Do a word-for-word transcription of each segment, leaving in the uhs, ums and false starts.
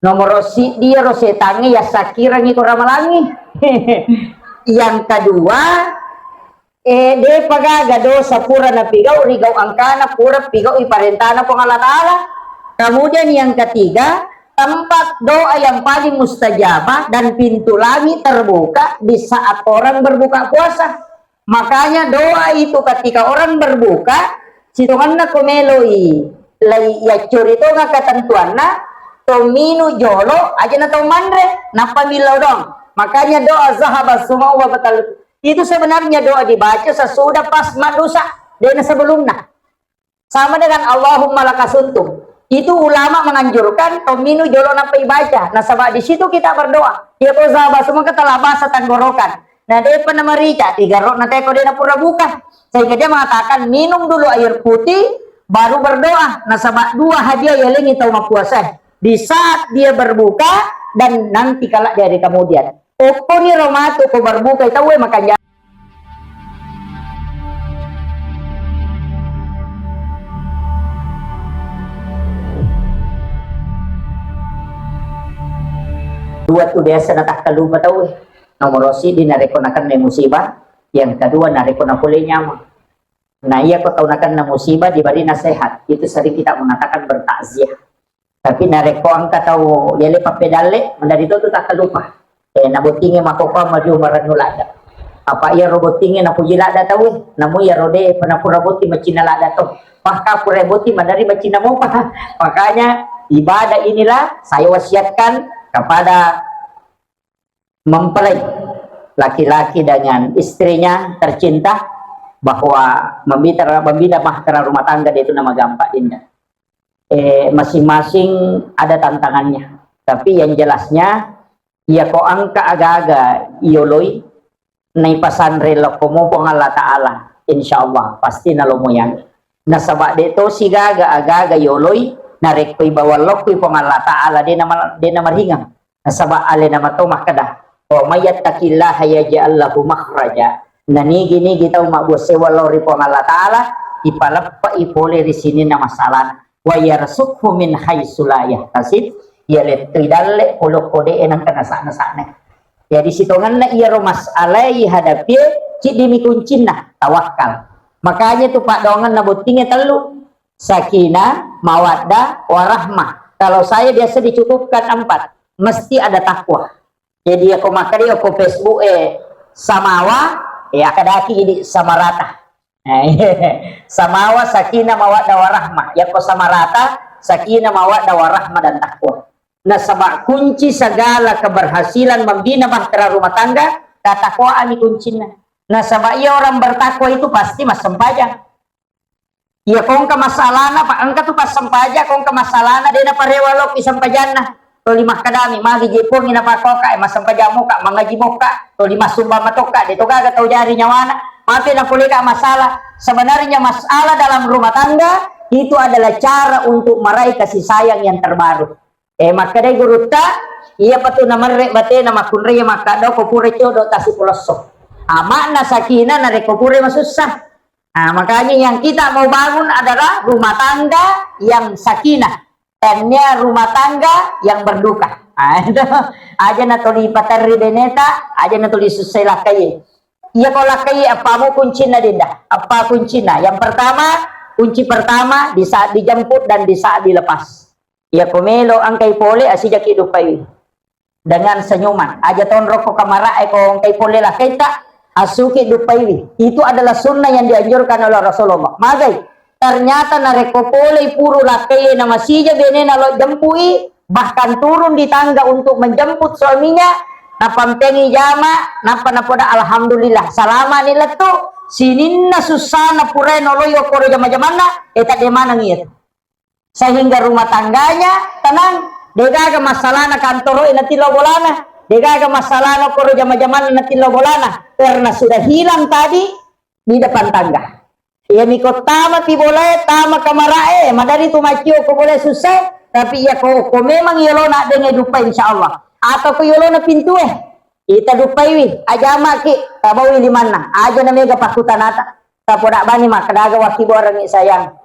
Nomoro siddi iyaro setangnge yassakkirangngi ko ramalangngi. Yang kedua, eh, depa gaga dosa pura napigau ri gau angkana, pura pigau i parentana Puang Allah Ta'ala. Kemudian yang ketiga, tempat doa yang paling mustajabah dan pintu langit terbuka di saat orang berbuka puasa. Makanya doa itu ketika orang berbuka, sitongenna ko meloi lai yaccori tonga ketentuanna, to minu jolo aja na to manre, nappa millau doang. Makanya doa zahaba sumau wa batal itu sebenarnya doa dibaca sesudah pas madusa, dena sebelumnya. Sama dengan Allahumma lakasuntum. Itu ulama menganjurkan to minu jolo nappa ibaca. Nasaba di situ kita berdoa. Iya ko zahaba semua kita labasa tenggorokan. Nah, dia pernah merica, tiga rok na teko dia pura buka. Sehingga dia mengatakan minum dulu air putih, baru berdoa. Nasaba dua hadiah ya lengi tau mapuasa. Di saat dia berbuka dan nanti kala di hari kemudian. Okkoni ro matu ko berbuka tau makanja. Dua tu biasa natakkalupa tau. Nomoro siddi narekko nakenna musibah, yang kedua narekko napole nyameng. Nah, iya ko tau nakenna musibah diberi nasihat, itu sering kita mengatakan bertakziah. Tapi narekko engka tau yale pappedalle, mandari to tu takkalupa. Eh, nabottingi makkokkoe maju marennu ladda. Apa iyaro bottingi napuji ladda tau, namu iyaro de pernah pura botting macinna ladda to. Pakka pura botting mandari macinna mopa. Makanya ibadah inilah saya wasiatkan kepada mempelai laki-laki dengan istrinya tercinta bahwa membina, membina bahtera rumah tangga itu nama gampang, Dinda. Eh, masing-masing ada tantangannya. Tapi yang jelasnya, iya ko engka aga-aga yoloi, naipasanre lokkomu Puang Allah Ta'ala, insya Allah pasti nalomoyangi. Nasaba de to sigaga aga-aga yoloi, narekko ibawa lokkoi Puang Allah Ta'ala, de nama, de namaringeng. Nasaba alena mato makkeda, "Wa may yattaqillaha yaj'al lahu makhraja." Nanigi-nigi tau mabbua sewa lao ri Puang Allah Ta'ala, ipaleppe'i pole ri sininna masalana. "Wa yarzuqhu min haitsu la yahtasib." Iya lettoi dalle pole ko de nengka nasa-nasane. Jadi sitongenna iyaro masalah ihadapi, ciddimi kuncinna, tawakkal. Makanya tu paddoangenna bottinge tellu, sakinah, mawaddah, warahmah. Kalau saya biasa dicukupkan empat, mesti ada takwa. Jadi, iya ko makkeda ko Facebook e samawa, e akkadaki idi samarata. Eh, samawa, sakinah, mawaddah, warahmah. Iya ko samarata, sakinah, mawaddah, warahmah, dan takwa. Nasaba kunci segala keberhasilan membina bahtera rumah tangga, ketakwaan ni kuncinna. Nasaba iya orang bertakwa itu pasti massempajang. Iya, ko engka masalana, Pak, engka tu passempaja, ko engka masalana, de naparewa lokki sempajanna. Toli makkedami, magi je pongi napakoka, eh, massempajang moka, mangaji moka, toli massumbang matoka, de to gaga tau jari nyawana. Mape napoleka masalah. Sebenarnya masalah dalam rumah tangga itu adalah cara untuk meraih kasih sayang yang terbaru. Eh, makkedai gurutta, iya patu namerre batena makkunrai makkadoko pura codo tasi pulesso. Amakna sakinah narekko pura masussa. Nah, makanya yang kita mau bangun adalah rumah tangga yang sakinah. Tennia rumah tangga yang berduka. Ah, itu. Aja na tuli paterri beneta, aja na tuli sussai lakkai. Iya ko lakkai, apa mu kuncinna, Dinda? Apa kuncinna? Yang pertama, kunci pertama di saat dijemput dan di saat dilepas. Iya ko melo engkai pole, asijaki duppai dengan senyuman. Aja tonroko kamarae ko engkai pole lakkaita, asuki duppaiwi. Itu adalah sunnah yang dianjurkan oleh Rasulullah. Magai, ternyata narekko polei puru lakkaie na masija benena lo jempui, bahkan turun di tangga untuk menjemput suaminya, napampengi jama, nappa napoda, "Alhamdulillah, salama ni lettu, sininna sussana purae noloi okkoro jama-jamanna, e tadde maneng iya." Sehingga rumah tangganya tenang, degaga masalahna kantoro e natillo bolana, degaga masalahna okkoro jama-jamanna natillo bolana, karena sudah hilang tadi di depan tangga. Iya miko tama pi bolae, tama kamarae, madari tu maccio ko bolae susah, tapi iya ko, ko memang yolona denge dupa insya Allah. Atau ko yolona pintue, ita dupaiwi, ajamaki, tabawi limanna, aja na mega pakkutanata, tapoda bani makkedaga wakki borangi sayang.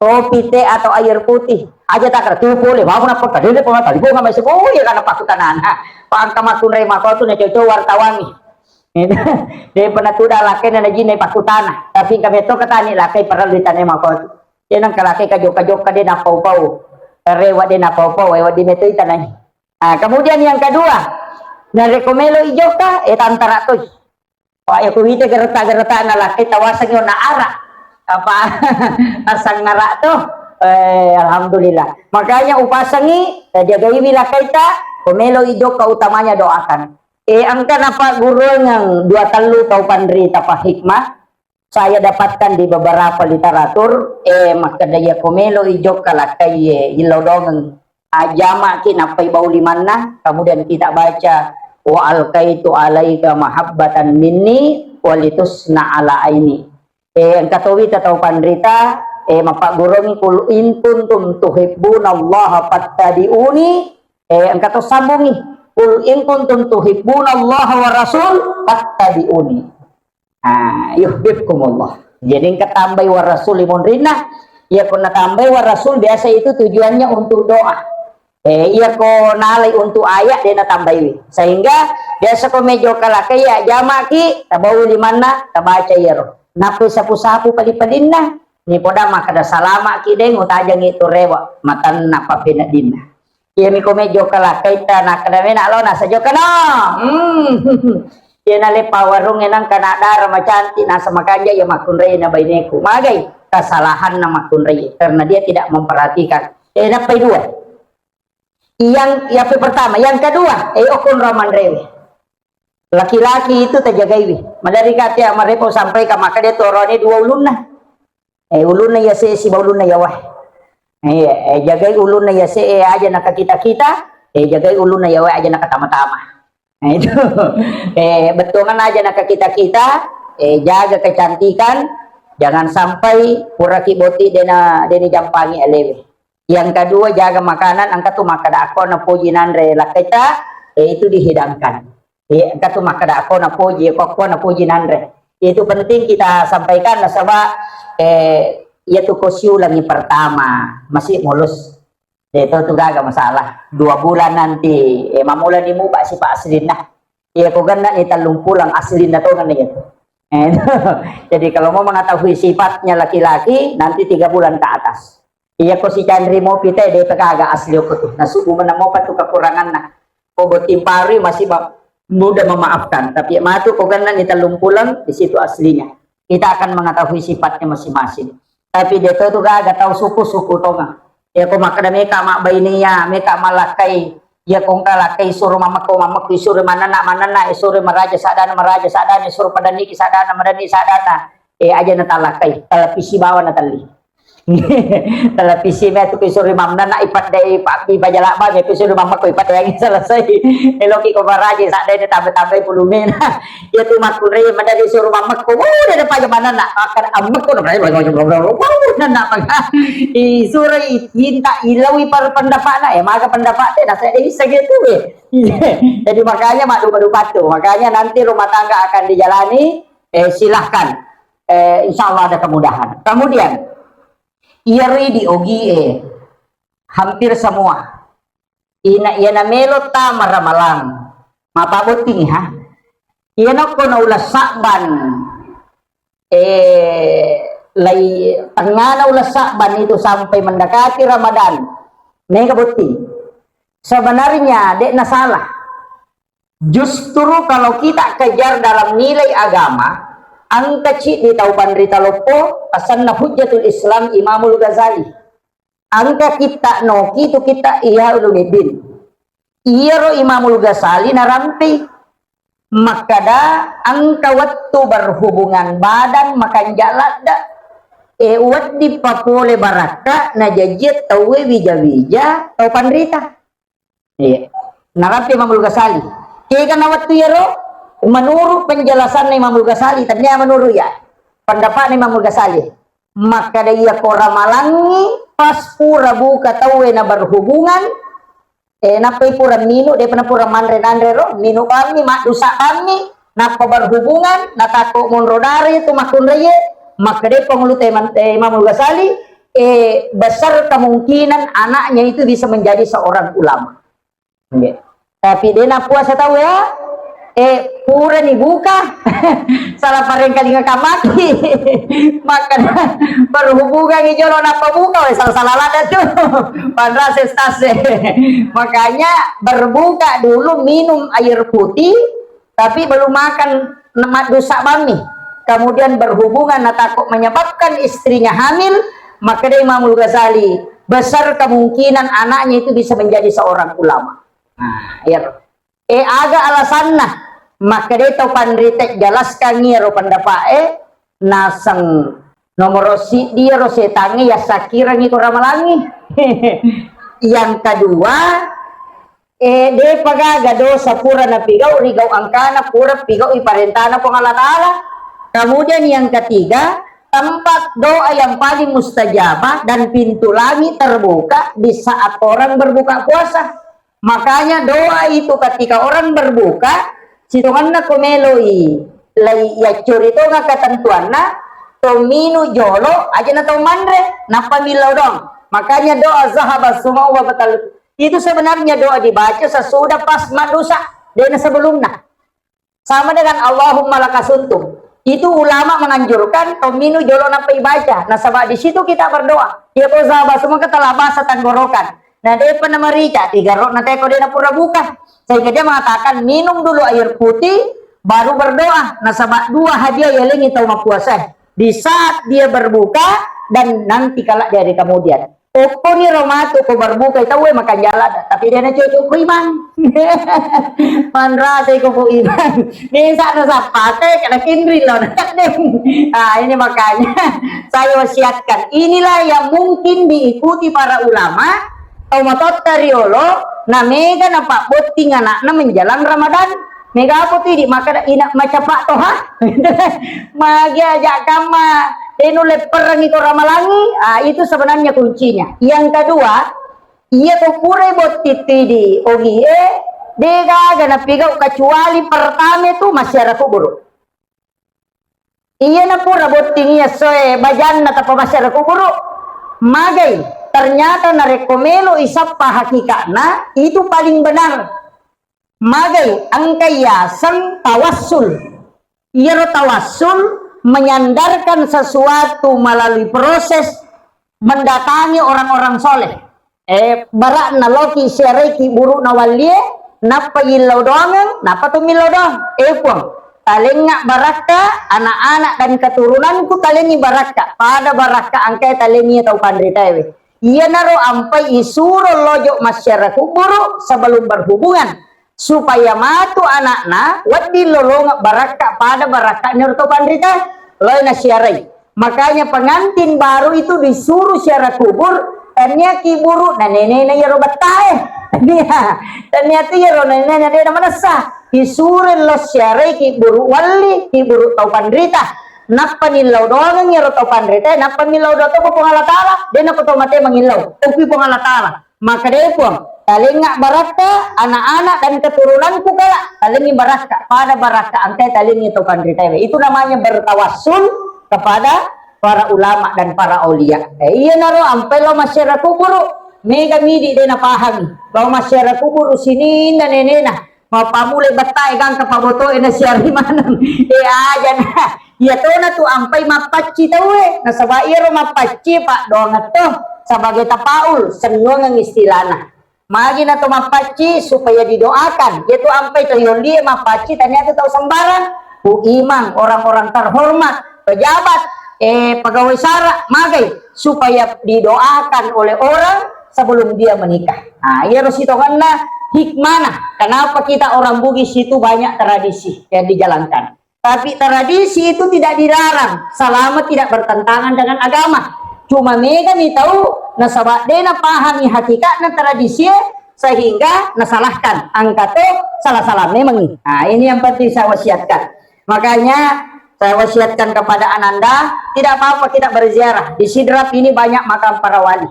Kopi, teh, atau air putih. Aja takkeda tu pole, mau nappa kadede pemata libo ngamai sekoe karena pakutanana. Pangka makkunrai makotu na cocok wartawangi. De pernah tuda lakena na jine pakutana. Tapi kami to katani lakai parallu ditane makotu. De nang kalakai kajokka-jokka de napau-pau. Rewa de napau-pau, ewa di metoi tanai. Nah, kemudian yang kedua, narekko melo ijokka, eh, tantara toi. Wah, ya kuwita gereta-gereta na lakkai tawasangi ona ara. Apa? Asang ara tuh. Eh, alhamdulillah. Makanya upasangi, eh, jagaiwi lakkaita, ko melo ijokka utamanya doakan. Eh, engka napagguruangeng dua tellu tau panrita pa hikmah, saya dapatkan di beberapa literatur, eh, makkeda iya ko melo ijokka lakkai, eh, illau dongeng. Ajamaki nappai bau limanna, kemudian kita baca, "Wa alqaitu alaika mahabbatan minni walitusna ala aini." Eh, engka towi tau panrita, eh, mappagguruangi, "Qul in kuntum tuhibbunallaha fattabi'uni." Eh, engka to sambungi, "Qul in kuntum tuhibbunallaha wa rasul fattabi'uni." Ah, yuhibbukumullah. Jadi engka tambai wa rasul monrinna, iya ko natambai wa rasul biasa itu tujuannya untuk doa. Eh, iya ko nalai untuk ayat de natambaiwi. Sehingga biasa ko mejo kalakai ya jamaki, tabau limanna, tabaca iyaro. Nappai sapu-sapu pali-palinna, ni poda makkeda salamaki deng utajangi tu rewa, matanna pappeneddinna. Iyami ko mejo kalakai ta nakkeda mena lo nasa jokka no. Hmm. Iya nale pawarung enang kana dara macantik nasa makanja iya makkunrai na baineku. Magai kesalahanna makkunrai karena dia tidak memperhatikan. Eh, nappai dua. Yang, yang pertama, yang kedua, eh, okon romanrewe. Laki-laki itu tajagaiwi. Madari kate amarepo sampai ka maka dia torone dua ulunna. Eh, ulunna iya se siba ulunna iya wae. Eh, eh, jagai ulunna iya se, eh, aja nakakita-kita, eh, jagai ulunna iya wae aja nakatama-tama. Nah, itu. Eh, bettuangan aja nakakita-kita, eh, jaga kecantikan, jangan sampai puraki boti dena, deni jampangi alewe. Yang kedua, jaga makanan, engka tu makkeda akko napoji nanre lakkaita, eh, itu dihidangkan. Eh, engka tu makkeda akko napoji, ko akko napoji nanre. Itu penting kita sampaikan nasaba, eh, iya tu ko siulangi pertama, masih mulus. Eh, itu tu gaga masalah. Dua bulan nanti, eh, mamula ni muba sipa aslinna. Iya ko ganna ni tellung pulang aslinna to ganna iya tu. Eh, jadi kalau mau mengetahui sifatnya laki-laki, nanti tiga bulan ke atas. Iya ko sicanri mopi te, de pagaga asli okko tu. Nasubu menang mopa tu kekuranganna. Ko botting parui masih ba-, mudah memaafkan. Tapi matu ko ganna ni tellung pulang, di situ aslinya. Kita akan mengetahui sifatnya masing-masing. Tapi de to tu gaga tau suku-suku tonga. Iya ko makkeda meka mabbainia, meka malakkai. Iya ko engka lakkai suro mammekko, mammekko isuro manenna, manenna isuro maraja sadana, maraja sadana isuro padanniki sadana, madanni sadana. Eh, aja natalakkai, televisi bawa natelli. Televisi me tu pisuri mamna na ipaddai pa-, ipajalak ba me pisuri mamma ko ipaddai selesai. Eloki ko baraji sadde de tambe-tambe pulumena. Ya tu makkunrai madari suru mamma ko, "Wuh, de paja mana nak akan ammekko na." Wuh, nana maka. I sura i-, inta ilawi par pendapatna, eh, maka pendapat de nasa de bisa gitu, eh. Jadi makanya madu-madu patu. Makanya nanti rumah tangga akan dijalani, eh, silahkan. Eh, insya Allah ada kemudahan. Kemudian, iyaro idi ogie hampir semua. Ina, iyana melo tama ramalang. Mapabotting, ha. Iyana ko na ulas Sa'ban, eh, lai tengana ulas Sa'ban itu sampai mendekati Ramadan. Mega botting. Sebenarnya, de na salah. Justru kalau kita kejar dalam nilai agama, engka ciddi tau panrita loppo, asenna Hujjatul Islam Imamul Ghazali. Engka kitta noki tu kitta Ihya Ulumuddin. Iyaro Imamul Ghazali narampe makkada engka wettu berhubungan badan makanja ladda, e, wedding papole barakka najajie tauwe wija-wija tau panrita. Iya. Narampe Imamul Ghazali. Kega na wettu iyaro? Menurut penjelasanna Imamul Ghazali, tania menurut ya. Pendapatna Imamul Ghazali. Makkada iya ko ramalangi pas pura buka tauwe na berhubungan, eh, nappai pura minu, de pernah pura manre nanre ro, minu bammi, maddusa bammi, nappa berhubungan, natakko monro dare tu makkunraie, makkada pengulu teman, eh, Imamul Ghazali, eh, besar kemungkinan anaknya itu bisa menjadi seorang ulama. Nggih. Tapi de' napuasa tau ya, eh, purani buka, salah parengkalinga kamaki. Maka berhubungan jolo nappa buka, weh, salah-salah ladde' tu. Panrase stase. Makanya berbuka dulu, minum air putih, tapi belum makan, maddusa bammi. Kemudian berhubungan, nah, takut menyebabkan istrinya hamil, maka dari Imamul Ghazali, besar kemungkinan anaknya itu bisa menjadi seorang ulama. Nah, iya. Eh, aga alasanna? Maka dari tau panrita jelaskan iyaro pendapat, eh, naseng nomoro siddi iyaro setangnge yassakirangi ko ramalangi. Yang kedua, eh, de'pa gaga dosa pura napigau ri gau engkana, pura pigau i parentana Puang Allah Ta'ala. Kemudian yang ketiga, tempat doa yang paling mustajabah dan pintu langit terbuka di saat orang berbuka puasa. Makanya doa itu ketika orang berbuka, sitonganna ko meloi lai yaccori tonga ketentuanna, to minu jolo aja na to manre, nappa millau doang. Makanya doa zahaba sumau wa batal itu sebenarnya doa dibaca sesudah pas maddusa, de'na sebelumna. Sama dengan Allahumma lakasumtu. Itu ulama menganjurkan to minu jolo nappa ibaca. Nasaba di situ kita berdoa. Iya to zahaba sumau, telah basah tenggorokan. Nah, de'pa namarica, tiga rokna teko de'na pura buka. Sehingga dia mengatakan minum dulu air putih, baru berdoa. Nasaba dua hadiah yalengngi tau mappuasa. Di saat dia berbuka dan nanti kala di hari kemudian. Okkoni ro matu ko berbuka tauwe makan jala, tapi de'na cocok ko imang. Manrasai ko bu imang. Mesa na sappate kada kinri lo na deng. Ah, ini makanya saya wasiatkan. Inilah yang mungkin diikuti para ulama, tau matotta riolo, na mega na pabbotting anakna menjelang Ramadan. Mega apa tu idi, maka ina macapa toha. Magi aja kamma, tenu lepperangi ko ramalangi. Ah, itu sebenarnya kuncinya. Yang kedua, iya ko pura botting tu idi ogi e, degaga napigau kecuali pertama tu masyarakat kuburu. Iya na pura botting iya soe bajanna tappa masyarakat kuburu. Magai, ternyata narekko melo isappa hakikatna, itu paling benar. Magai engka yaseng tawassul. Iyaro tawassul menyandarkan sesuatu melalui proses mendatangi orang-orang soleh. Eh, barakna loki siaraiki burukna wallie, nappa yillau doangeng, nappa tu millau doang. Eh, Puang, talengnga barakka anak-anak dan keturunanku, talengngi barakka pada barakka engkae talengngi tau panritaewe. Iyanaro ampai isuro lojo masyarakat kuburu sebelum berhubungan, supaya matu anakna wedding lolongeng barakka pada barakka'na ro tau panrita loi nasiarai. Makanya pengantin baru itu disuruh siara kubur, tania kiburu na nenena iyaro bettae. Tania, tania tu iyaro nenena de na manessa. Isuro lo siarai kiburu walli, kiburu tau panrita. Nappa nillau doangeng iyaro tau panrita, nappa millau doang to Puang Allah Ta'ala, de na ko tau mate mangillau. Okui Puang Allah Ta'ala. Maka de Puang, talengnga barakka anak-anak dan keturunanku kala, talengngi barakka pada barakka engkae talengngi tau panritaewe. Itu namanya bertawassul kepada para ulama dan para aulia. Eh, iyanaro ampai lao masyarakat kuburu, mega midi de napahangi. Lao masyarakat kuburu sininna nenena, mappamule bettae gangka pabotoe na siari maneng. Eh, aja na. Iya tona tu ampai mappacci tauwe. Nasaba iyaro mappacci paddoangeng to sebagai tapaul, sennuangeng istilahna. Magi na to mappacci supaya didoakan. Iya tu ampai to yollie mappacci tania tu tau sembarang. Ku imang, orang-orang terhormat, pejabat, eh, pegawai sara, magai supaya didoakan oleh orang sebelum dia menikah. Nah, iyaro sitongenna hikmana. Kenapa kita orang Bugis itu banyak tradisi yang dijalankan? Tapi tradisi itu tidak dilarang, selama tidak bertentangan dengan agama. Cuma mega mi tau nasaba de napahami hakikatna tradisi, sehingga nasalahkan. Engka to salah-salah memang ini. Nah, ini yang penting saya wasiatkan. Makanya saya wasiatkan kepada Ananda, tidak apa-apa kita berziarah. Di Sidrap ini banyak makam para wali.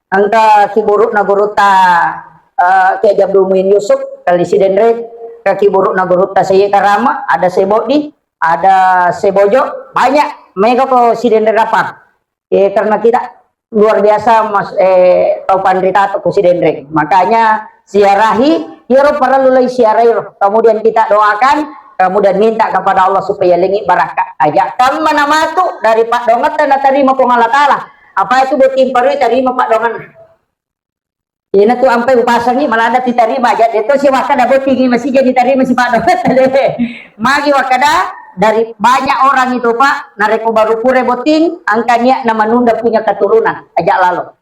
Engka kiburu'na gurutta, eh, Kiai Haji Abdul Muin Yusuf, kali Sidenreng, engka kiburu'na gurutta Sayyid Karama, ada Sebodi, ada Sebojo, banyak, mega ko Sidenreng apa. Eh, karena kita luar biasa, mas, eh, tau panrita tu ku Sidenreng. Makanya siarahi, iyaro parellu lai siarahi ro. Kemudian kita doakan, kemudian minta kepada Allah supaya lengi barakka. Aja kamma namatu dari paddoangetta natarima Puang Allah Taala. Apa itu botting parui tarima paddoangenna. Iyana tu ampai upasangi malah ada ditarima aja. Itu si wakkada bottingi masih jadi tarima si paddoangetta de. Magi wakkada dari banyak orang itu, Pak, narekko baru pura botting, engka niatna menunda punya keturunan, aja lalo.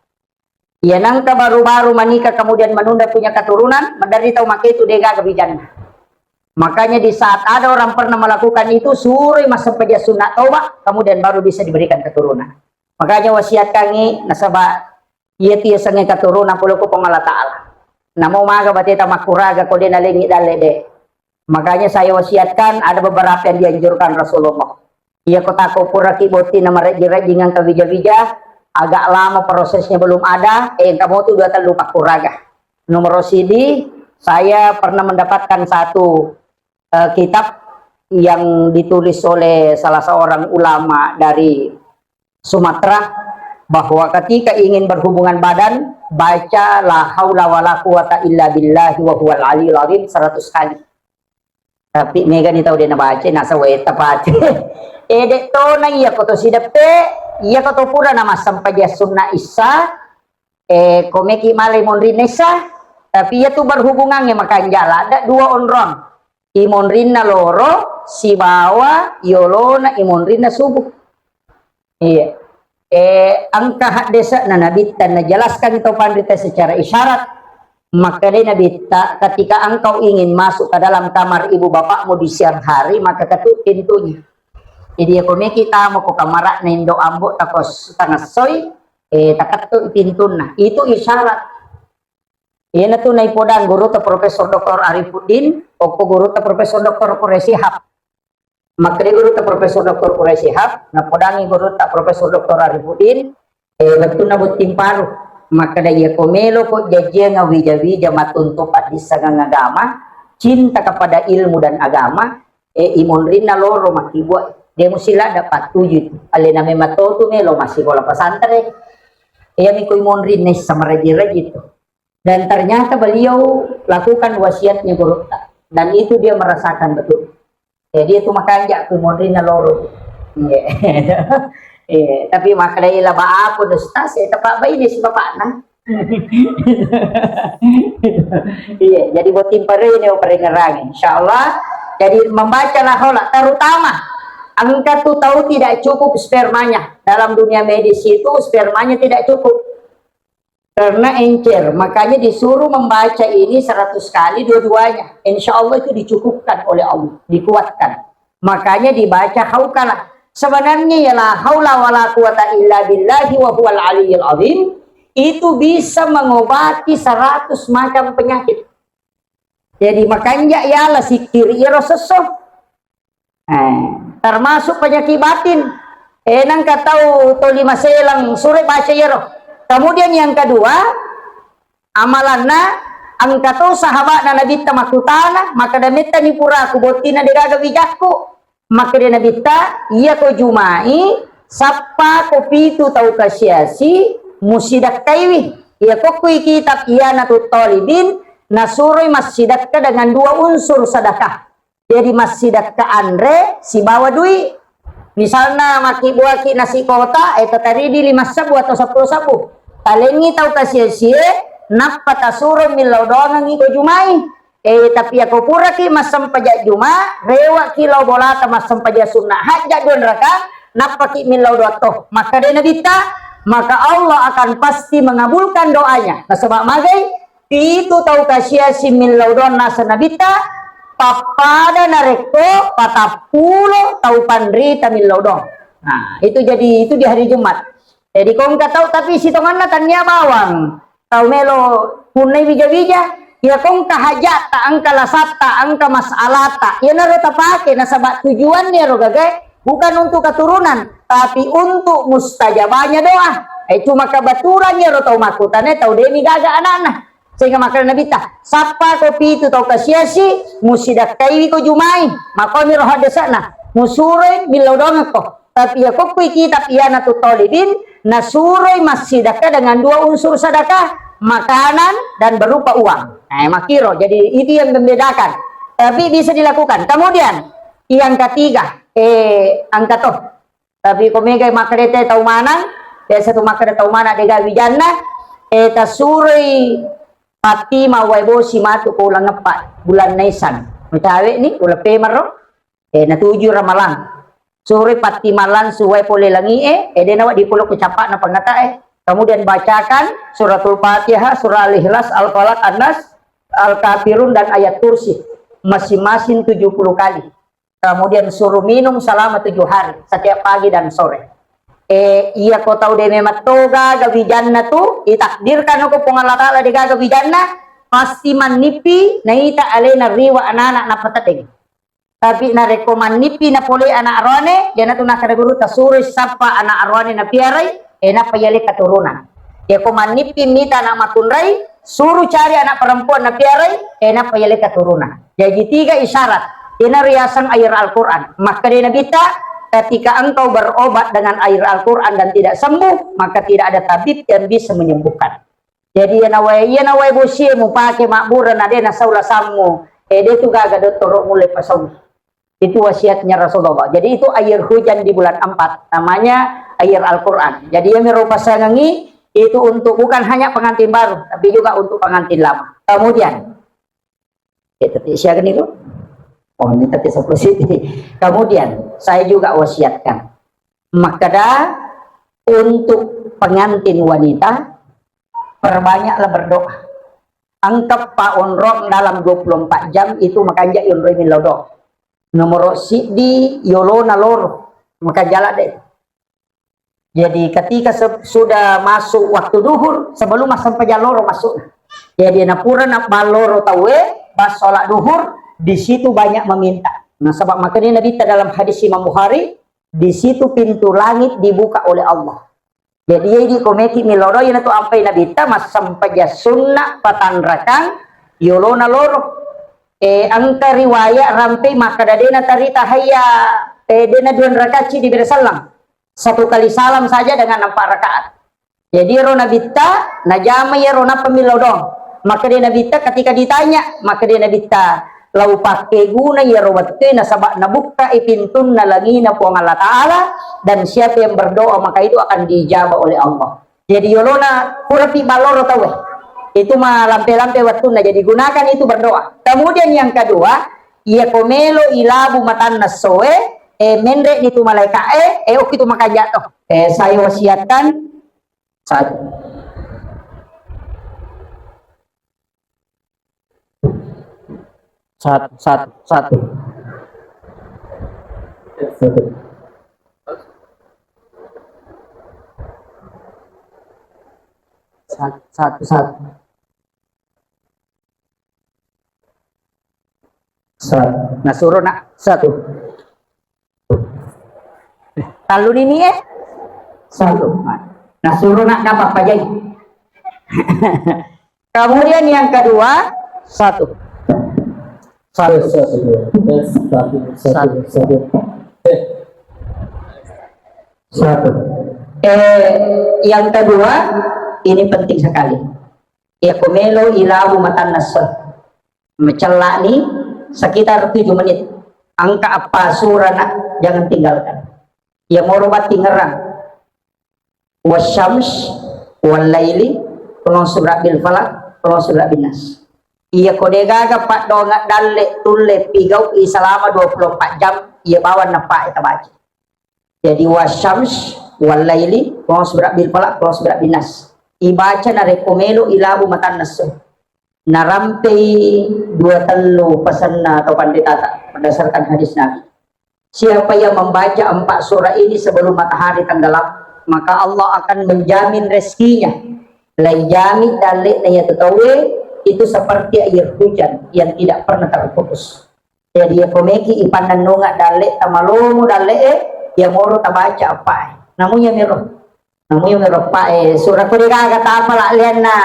Iya, nangka baru-baru menikah kemudian menunda punya keturunan, maderri tau makkeda itu degaga bijanna. Makanya di saat ada orang pernah melakukan itu, suroi massempajang sunna taubat, kemudian baru bisa diberikan keturunan. Makanya wasiatkangi nasaba iya tu yasengnge keturunan pole ko Puang Allah Taala. Namo maga bateta makkuraga ko de nalengi dalle de. Makanya saya wasiatkan, ada beberapa yang dianjurkan Rasulullah. Iya, ko tako puraki botting na marejjing-rejjing engka wija-wija, agak lama prosesnya belum ada, eh, engka motu dua tellu pakkuraga. Nomor sidi, saya pernah mendapatkan satu, eh, kitab yang ditulis oleh salah seorang ulama dari Sumatera, bahwa ketika ingin berhubungan badan, baca la haula wala quwata illa billahi wa huwal aliyul azim seratus kali. Tapi mega ni tau de nabaca, nasa weta pate. Eh, de tona iya ko to sideppe, iya ko to pura namassempajang sunna issa, eh, ko meki malai monrinna issa, tapi iya tu berhubungannya makanja ladda dua onrong. I monrinna loro sibawa yolona i monrinna subuh. Iya. Eh, engka haddese'na Nabitta najelaskan tau panrita secara isyarat. Makkedai Nabitta, "Ketika engkau ingin masuk ke dalam kamar ibu bapakmu di siang hari, maka ketuk pintunya." Jadi, iya ko meki tama ko kamara'na indo ambo tako s-, tangessoi, eh, takettuk pintunna. Itu isyarat. Iyana tu naipodang gurutta Profesor Doktor Arifuddin, okko gurutta Profesor Doktor Quraish Shihab. Makkeda gurutta Profesor Doktor Quraish Shihab, napodangi gurutta Profesor Doktor Arifuddin, eh, wettunna botting paru. Makkeda, "Iya ko melo ko jajiang wija-wija matuntu paddissengeng agama, cinta kepada ilmu dan agama, eh, i monrinna loro makkibua, de musi ladda pattuju itu. Alena memang totu melo massikola pesantren." Iya mi ko i monrinna issa maraji-raji itu. Dan ternyata beliau lakukan wasiatnya gurutta. Dan itu dia merasakan betul. Jadi itu makanja ku monrinna loro. Iya. Iya, tapi makkedai laba apa ustaz, ya tepak bayi si bapakna. Iya, jadi botting paru ini parengerang, insya Allah. Jadi membaca la haula, terutama engka tu tau tidak cukup spermanya. Dalam dunia medis itu spermanya tidak cukup. Karena encer, makanya disuruh membaca ini seratus kali dua-duanya. Insya Allah itu dicukupkan oleh Allah, dikuatkan. Makanya dibaca haukalah. Sebenarnya ya la haula wala quwata illa billahi wa huwal aliyil azim, itu bisa mengobati seratus macam penyakit. Jadi makanja yala sikkiri iyaro sesso. Eh, termasuk penyakit batin. Eh, nangka tau toli maselang sure baca iyaro. Kemudian yang kedua, amalanna engka to sahabatna Nabitta makkutana, makkeda mettani puraku bottinna degaga wijakku. Makkeda Nabitta, iya ko jumai, sappa ko pitu tau kasiasi, musidakkaiwi. Iya ko kui kitab Ianatut Talibin, nasuroi massidakka dengan dua unsur sedekah. Jadi massidakka anre sibawa dui. Misalna makkibbuaki nasi kota, eh, tataridi lima sebbu atau seppulo sebbu. Talengi tau kasiasie, nappa tasuro millau doangengngi ko jumai. Eh, tapi ako puraki massempajang juma, rewaki lao bolata massempajang sunna hajja dua raka, nappaki millau doa to. Makkeda Nabitta, maka Allah akan pasti mengabulkan doanya. Nasaba magai, pitu tau kasiasi millau doang naseng Nabitta, pappada narekko patappulo tau panrita millau doang. Nah, itu jadi, itu di hari Jumat. Jadi, ko engka tau, tapi sitonganna tania bawang. Tau melo punnai wija-wija. Iya ko engka hajatta, engka lasatta, engka masalata. Iyanaro tapake, nasaba tujuanna iyaro gagae bukan untuk keturunan, tapi untuk mustajabahnya doa. Eh, cuma kebetulan iyaro tau makkutana tau demi gaga anakna. Sehingga makkeda Nabitta, "Sappa ko pitu tau kasiasi, musidakkaiwi ko jumai." Makomi ro haddese'na, musuroi millau doangekko. Tapi iya kokkui kitab iyanatu Thalibin, nasuroi massidakka dengan dua unsur sedekah, makanan dan berupa uang. Nah, makiro. Jadi itu yang membedakan. Tapi bisa dilakukan. Kemudian yang ketiga, eh, angka to. Tapi ko mega makkeda tau manang, biasa tu makkeda tau manang dega wijanna, eh, tasuroi Fatima wae bosi matu ko uleng eppa, bulan Naisan. Mencawe ni, uleng pemaro, eh, natuju Ramalang. Suroi Fatima langsung wae pole langi e, eh, dena wa dipolo ko capakna pangata e. Kemudian bacakan suratul Fatihah, surah Al-Ikhlas, Al-Falaq, An-Nas, Al-Kafirun, dan ayat kursi. Masing-masing tujuh puluh kali. Kemudian suruh minum selama tujuh hari, setiap pagi dan sore. Eh, iya ko tau de memang to gaga wijanna tu, itakdirkan ko Puang Allah Ta'ala de gaga wijanna, pasti mannipi naita alena riwa anak-anak napatedeng. Tapi narekko mannipi napole anak roane, jana tu nakkeda guru tasuroi sappa anak roane napiarai, eh, nappa yale keturunan. Yako mannipi mita anak makunrai, suru cari anak perempuan napiarai, eh, nappa yale keturunan. Jadi tiga isyarat. Ina riaseng air Al-Quran. Makkeda Nabitta, ketika engkau berobat dengan air Al-Quran dan tidak sembuh, maka tidak ada tabib yang bisa menyembuhkan. Jadi iya nawae, iya nawae bosie mupake mabbura na de nasau lasammu. Eh, de tu gaga dottoro mulle pasau. Itu wasiatnya Rasulullah. Jadi itu air hujan di bulan empat, namanya air Al-Quran. Jadi yang mero pasangangi itu untuk bukan hanya pengantin baru, tapi juga untuk pengantin lama. Kemudian, ya, tapi siaga nih, Bu? Oh, ini tapi sepuluh siti. Kemudian, saya juga wasiatkan. Makkeda untuk pengantin wanita, perbanyaklah berdoa. Engka pa onrong dalam dua puluh empat jam itu makanja yonroi millau doa. Nomoro siddi yolona loro, makanja ladde. Jadi ketika se-, sudah masuk waktu duhur, sebelum massempajang loro masuk. Jadi napura nabballoro tauwe, pas sholat duhur, di situ banyak meminta. Nah, sebab makanya Nabi dalam hadis Imam Bukhari, di situ pintu langit dibuka oleh Allah. Jadi, idi komeki miloro, ina tu ampai Nabitta, massempajang sunna patanrakang yolona loro. Eh, engka riwayat rampe makkeda dena tarita hayya, eh, dena dua rakacci di bere sallang. Satu kali salam saja dengan empat rakaat. Jadi, ero Nabitta, najama iyaro nappa millau doang. Makkeda Nabitta, ketika ditanya, makkeda Nabitta, lau pakkeguna iyaro wettue nasaba nabukkai pintunna langina Puang Allah Ta'ala, dan siapa yang berdoa maka itu akan diijabah oleh Allah. Jadi yolona purapi balloro tauwe. Itu malampe-lampe wettunna. Jadi gunakan itu berdoa. Kemudian yang kedua, iya ko melo ilabu matanna essoe, eh, menre ni tu malaika e, eh, okki tu makanja to. Eh, saya wasiatkan satu. Satu, satu, satu. Satu. Satu, satu, satu. Satu. Nah, suruh nak satu. Tallu nini, eh? Satu. Nah, suruh nak dapat pajai. Kemudian yang kedua, satu. Satu. Satu. Satu. Satu. Satu. Eh, yang kedua, ini penting sekali. Ya, komelo ilabu matanna esso. Macellani sekitar tujuh menit. Engka apa surana, jangan tinggalkan. Iya moro batti ngerang. Wasyams, wallaili, qul a'udzu birabbil falaq, qul a'udzu birabbin nas. Iya ko de gaga paddoangeng dalle tulle pigau'i selama dua puluh empat jam, iya bawang nappa tabaca. Jadi wasyams, wallaili, qul a'udzu birabbil falaq, qul a'udzu birabbin nas. Ibaca narekko melo ilabu matanna esso. Narampei dua tellu pesanna atau pandetata berdasarkan hadis Nabi. Siapa yang membaca empat surah ini sebelum matahari tenggelam, maka Allah akan menjamin rezekinya. Laijami dalle'na iya tauwe itu seperti air hujan yang tidak pernah terputus. Jadi, iya komeki ipannennunga dalle, tamalomo dalle e, iya moro tabaca apa e. Namu iya miro. Namu iya miro apa e, sura ko degaga ta apala lianna,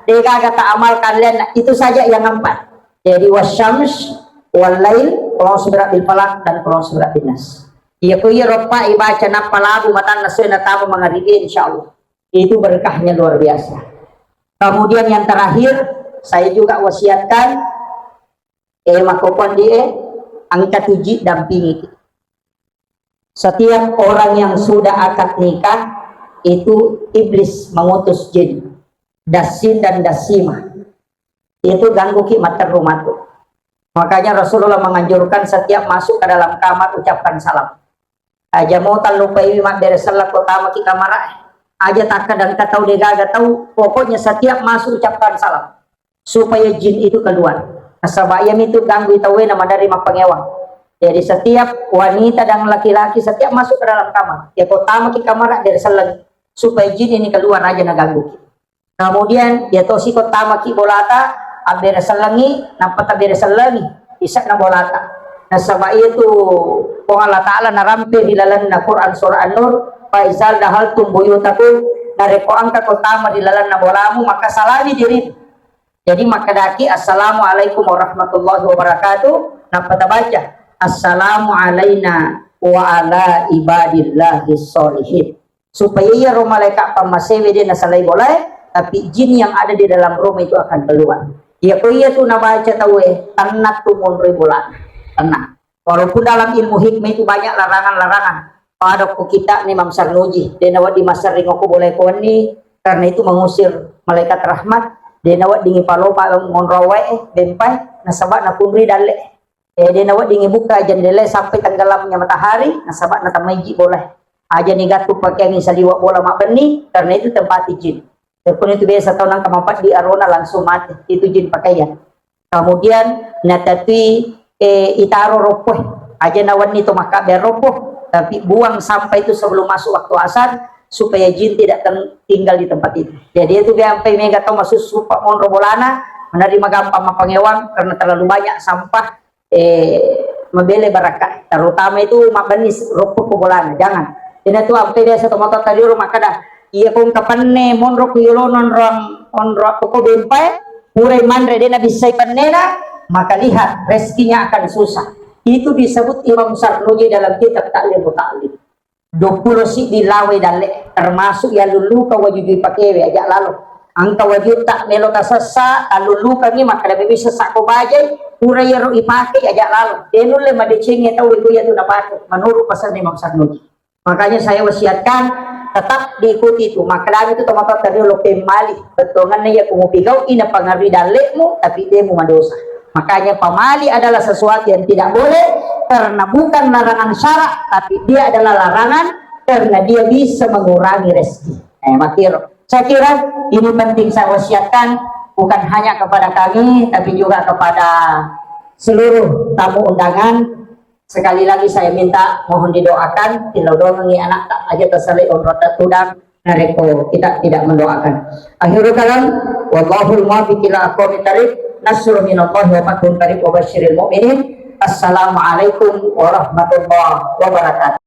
degaga ta amalkan lianna, itu saja yang empat. Jadi, wasyams, wallail, qul a'udzu birabbil falaq, dan qul a'udzu birabbin nas. Iya ko iya roppa ibaca nappa labu matanna soe natama mangaribi, insya Allah. Itu berkahnya luar biasa. Kemudian yang terakhir, saya juga wasiatkan, eh, makkokkondi, eh, engka tuji dampingi. Setiap orang yang sudah akad nikah, itu iblis mengutus jin, dasin dan dasimah. Itu ganggu ki matteru matu. Makanya Rasulullah menganjurkan setiap masuk ke dalam kamar ucapkan salam. Aja mo tallupai mabbere selleng ko tama ki kamar e. Aja takka dan tau degaga tau, pokoknya setiap masuk ucapkan salam. Supaya jin itu keluar. Nasaba iya mitu ganggu tauwe na madari mappangewang. Jadi setiap wanita dan laki-laki setiap masuk ke dalam kamar, ya ko tama ki kamar abbere selleng supaya jin ini keluar aja na ganggu ki. Kemudian, ya tosi ko tama ki bolata, abbere sellengi, nappa tabbere sellengi, isakna bolata. Nasaba iya tu Puang Allah Ta'ala narampe di lalenna Quran surah An-Nur, "Faizal dahaltum buyutakum," narekko engka ko tama di lalenna bolamu, maka salami dirimu. Jadi makkedaki, "Assalamualaikum warahmatullahi wabarakatuh," nappa tabaca, "Assalamu alaina wa ala ibadillahis sholihin." Supaya iyaro malaika pammasewe de nasalai bolae, tapi jin yang ada di dalam rumah itu akan keluar. Iya ko iya tu nabaca tauwe, tenang tu monroi bolana. Tenang. Walaupun dalam ilmu hikmah itu banyak larangan-larangan. Pada ko kita ni Imam Sarnuji, de nawedding massering ko bolae ko wenni, karena itu mengusir malaikat rahmat, de nawedding palopa monro wae, bempai, nasaba nakunri dalle. Eh, de nawedding bukka jendela sampai tenggelamnya matahari, nasaba natamai ji bola. Aja ni gattu pakeangi saliwa bola mabbenni, karena itu tempati jin. Pun itu biasa tau nangka mapaddi arona langsung mati, itu jin pakaian. Kemudian natatui, eh, itaro roppo, aja nawenni to makkabe roppo, tapi buang sampah itu sebelum masuk waktu asar supaya jin tidak ten- tinggal di tempat itu. Jadi itu dia sampai mega tau masussu pak monro bolana, menerima gampang mapangewang karena terlalu banyak sampah, eh, mabele barakka, terutama itu mabbenni roppo ko bolana, jangan. Ina tu ampe biasa to matotta riolo makkeda, iya ko engka penne monro ku yolo nonrong onro ko bempai, purai manre de nabissai pennena, maka lihat rezekinya akan susah. Itu disebut Imam Sarnuji dalam kitab Ta'lim Muta'lim. Duappulo siddi lawai dalle, termasuk yallulluka waju jui pakewe aja lalo. Engka wajutta melo tasessa, tallullukangi makkeda bisa sako bajai, pura iyaro ipake aja lalo. De nulle madecengi tau itu iya tu napake, menurut pesan Imam Sarnuji. Makanya saya wasiatkan tetap diikuti itu. Makkedami itu tomatoa tadi lo pemali. Bettuanganna iya kumupigau ina pengaruhi dallemu, tapi demu madosa. Makanya pamali adalah sesuatu yang tidak boleh karena bukan larangan syarak, tapi dia adalah larangan karena dia bisa mengurangi rezeki. Eh, makiro. Saya kira ini penting saya wasiatkan bukan hanya kepada kami, tapi juga kepada seluruh tamu undangan. Sekali lagi saya minta mohon didoakan, tilau doangi anak tak aja terselip umroh tak tudang, narekko kita tidak mendoakan. Akhirul kalam, wallahul muwaffiq ila aqwamit thariq, nasrun minallahi wa fathun qarib wa basyiril mu'minin. Assalamualaikum warahmatullahi wabarakatuh.